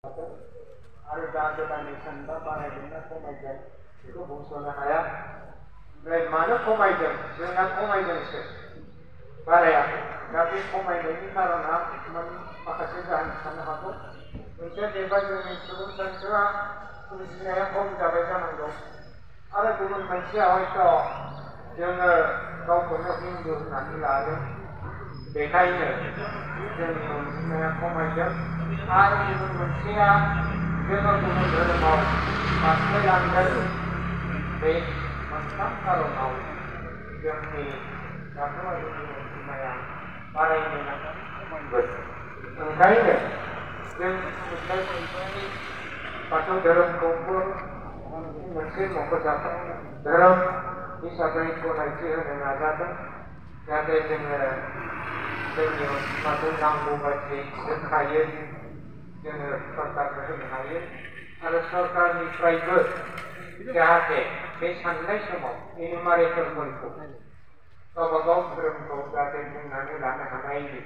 आरो दा गोदानै सानबा बारायदोंना खमायदों बेखौ बुंस'नो हाया। ओमफ्राय मानो खमायदों? जोंना खमायदोंसो, बारायाखै। दा बे खमायनायनि कारना माखासे जाहोन थानो हागौ। मोनसेया जाहैबाय जोंनि सुबुं सानखोआ बुजिनाया खम जाबाय जानांगौ। आरो गुबुन मोनसेया हयथ' जोङो गावखौनो हिन्दु होननानै लादों, बेखायनो जोंनि अनजिमाया खमायदों। आरो गुबुन मोनसेया जोङो गुबुन धोरोमाव बारस्लायलांदों। बे मोनथाम कारनाव जोंनि बाथौआरिनि अनजिमाया बारायनो नांगोन, खमायबोदों। ओंखायनो जों बाथौ धोरोमखौबो मोनसे मख'जाथाव धोरोम हिसाबै गनायथि होनो नाजादों, जाहाथे जोङो जोंनि अनजिमाखौ नांगौ बायदियै रोखायै जोङो सरकारनो होनो हायो। आरो सरकारनिफ्रायबो जाहाथे बे साननाय समाव एनुमारेटरफोरखौ गावबा गाव धोरोमखौ जाहाथे बुंनानै लानो हानायनि